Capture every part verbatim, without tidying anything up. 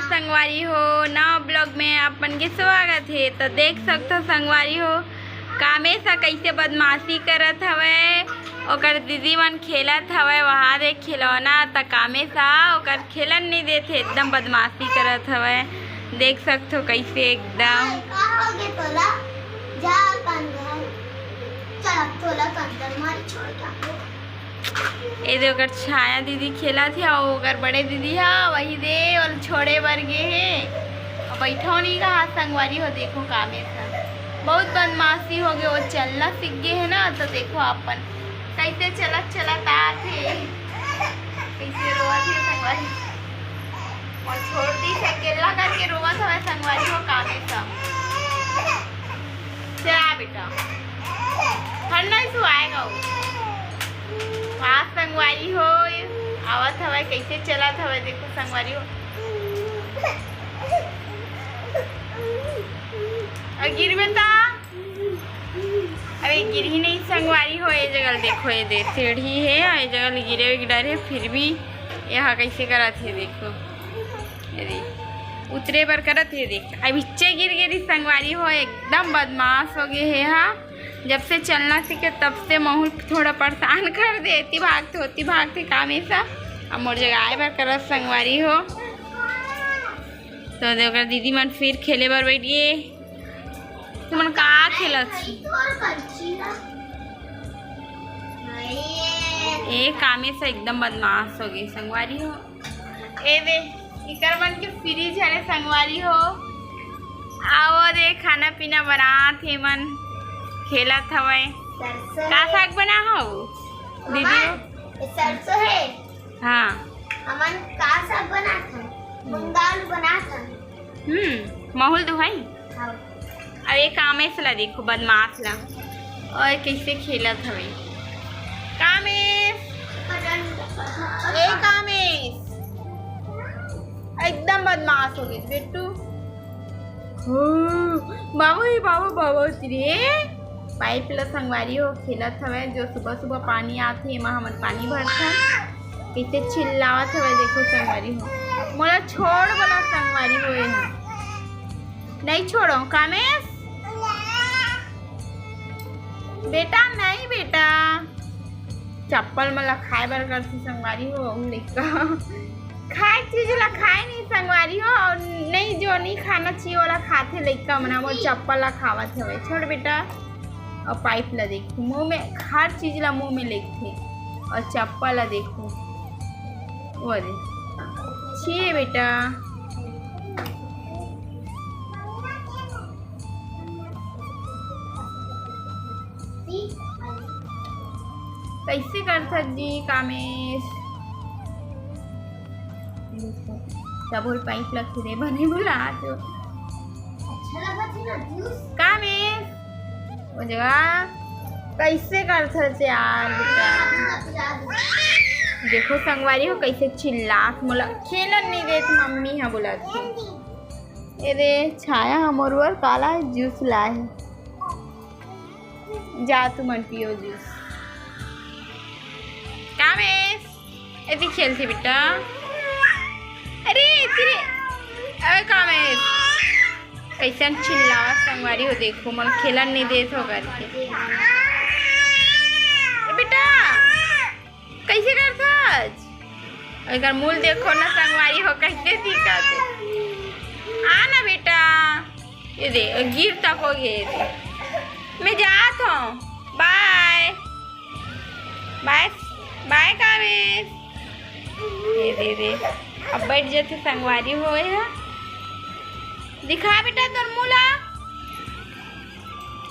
संगवारी हो, नवा vlog में आप मन के स्वागत हे। तो देख सकथो संगवारी हो, कामेश ह कइसे बदमाशी करत हवय। ओकर दीदी मन खेलत हवय, वहाँ दे खिलौना, त कामेश ह ओकर खेलन नइ देत हे, एकदम बदमाशी करत हवय। देख सकथो कइसे एकदम। का हो गे तोला? जा अपन घर। चल, अब तोला कंदर मारी छोड़ के आबो। ए दे ओकर छाया दीदी खेलत हे, अउ ओकर बड़े दीदी ह वही दे ओला छोड़े बर गे हे। अउ बइठो नइ कहा संगवारी हो, देखो कामेश ह बहुत बदमाशी हो गे, वो चलना सीख गे हे ना, तो देखो अपन कइसे चलत चलत आत हे, कइसे रोवत हे संगवारी। अउ छोड़ दिस अकेल्ला करके रोवत हवय संगवारी हो कामेश ह। चला बेटा, हर नहीं सुआएगा वो। वाह संगवारी हो, आवत हवय, कइसे चलत हवय, देखो संगवारी हो। अउ गिरबे त, अरे गिरही नहीं संगवारी हो, ए जगह देखो, ए दे सीढ़ी हे, ए जगह गिरे के डर हे, फिर भी यहाँ कइसे करत हे, देखो। ये देख, उतरे बर करत हे, देख, अब इच्चे गिर गे रहिस संगवारी हो, एकदम बदमाश हो गे हे हा। जब से चलना सीखे तब से महू ल थोड़ा परेशान कर दे, एती भागथे, ओती भागथे, कामेश ह अब मोर जगह आए बर करत संगवारी हो। तो दे ओकर दीदी मन फिर खेले बर बैठ गे। तुमन का खेलत छी? ए कामेश ह एकदम बदमाश हो गे संगवारी हो। ए दे, इकर मन के fridge हरे संगवारी हो। आओ दे, खाना पीना बनात हे मन, खेलत हवय। सरसों का हे। साग बना हव दीदी? हमन, ये सरसों हे। हाँ। हमन का साग बनात हन? मूंग दाल बनात हन। हम्म, महू ल दुहाई। हाँ। अउ ए कामेश ला देखो, बदमाश ला, अउ कइसे खेलत हवे कामेश। ए कामेश, एकदम बदमाश हो गे बेटू। हो, बाबू, ए बाबू, बाबू, रे। पाइप ल संगवारी हो खेलत हवय, जो सुबह सुबह पानी आथे, एमा हमन पानी भरथन। कइसे चिल्लावत हवय, देखो संगवारी हो, मोला छोड़ बोला संगवारी हो, एहा नहीं छोड़ो कामेश। बेटा नहीं बेटा, चप्पल मन ला खाए बर करथे संगवारी हो, अउ लइका खाए चीज ला खाए नहीं संगवारी हो, अउ नहीं जो नहीं खाना चाहिए वाला खाथे लइका मन, वो चप्पल ला खावत हवे। छोड़ बेटा, अउ पाइप ला देखो, मुंह में हर चीज ला मुंह में लेगथे, अउ चप्पल ला देखो, वो दे छी बेटा। कइसे करथस जी कामेश? डबल पाइप ला खिरे बने बुला तो। अच्छा लगत हे ना जूस? कामेश, वो जगह कइसे करथस यार बेटा? देखो संगवारी हो कइसे चिल्लात, मोला खेलन नहीं देत मम्मी हा बोलत हे। ए दे छाया हा मोर बर काला जूस लाए हे। जा तुमन पियो जूस। कामेश, एती खेलथे बेटा। अरे एती रे। अरे कामेश, कइसन चिल्लावत संगवारी हो, देखो मोला खेलन नहीं देत हो करके। ए बेटा, कइसे करथस? एकर मुंह देखो ना संगवारी हो, कइसे दिखत हे। आ ना बेटा, ये दे, गिर तक हो गे ये दे। मैं जात हूँ, बाय बाय बाय कामेश। ये दे दे, अब बैठ जाथे संगवारी हो। ये हा दिखा बेटा तोर मुंह ला।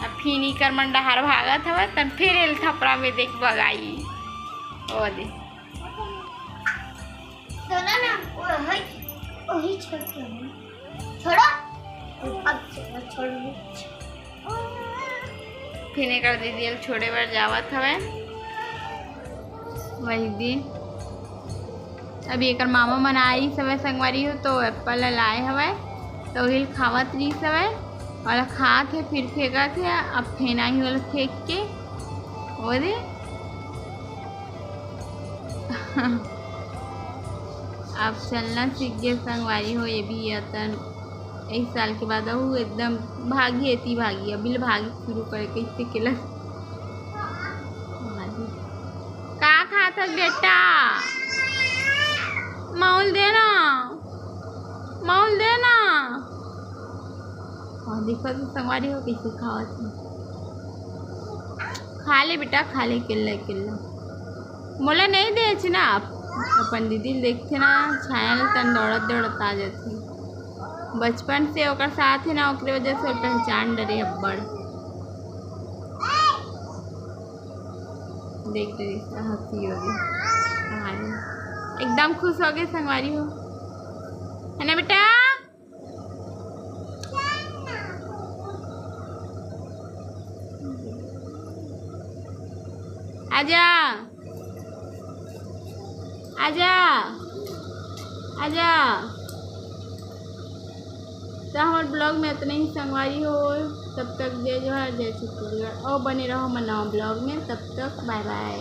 अब फिर इकर मन डहार भागत हवय, तब फिर एल थपरा में देख बगाई। ओ दे। छोड़ा ना, वही, वही छोड़ के आना। छोड़ा। अब छोड़, छोड़ दे। फिर एकर दीदी ल छोड़े बर जावत हवय। वही दिन अभी एकर मामा मन आइस हवय संगवारी हो, तो एप्पल ल लाए हवय, तो उही ल खावत रहिस हवय, और खात हे, फिर फेंकत हे, अब फेंक आही ओला फेंक के, ओदे। अब चलना सीख गे संगवारी हो, ये भी अतन एक साल के बाद अहू एकदम भागी, एती भागी, अभी ले भागी शुरू करे, कैसे केला। का खात हस बेटा? मौल दे ना, मौल दे ना। हाँ, देखो तो संगवारी हो कैसे खावत हे। खा ले बेटा, खा ले, केला, केला। मोला नहीं देच ना, अपन दीदी ल देखथे ना, छाया ल तन दौड़त दौड़त आ जाथे। बचपन से ओकर साथ हे ना, ओकरे वजह से पहचान डरे अब्बड़। देख डरे, हंसी हो गई। एकदम खुश हो गए संगवारी हो, है ना बेटा? आजा, आजा, आजा। तो हमारे ब्लॉग में इतना ही संगवारी हो। तब तक जय जोहार, जय छत्तीसगढ़, और बने रहो हमारे नवा ब्लॉग में। तब तक बाय बाय।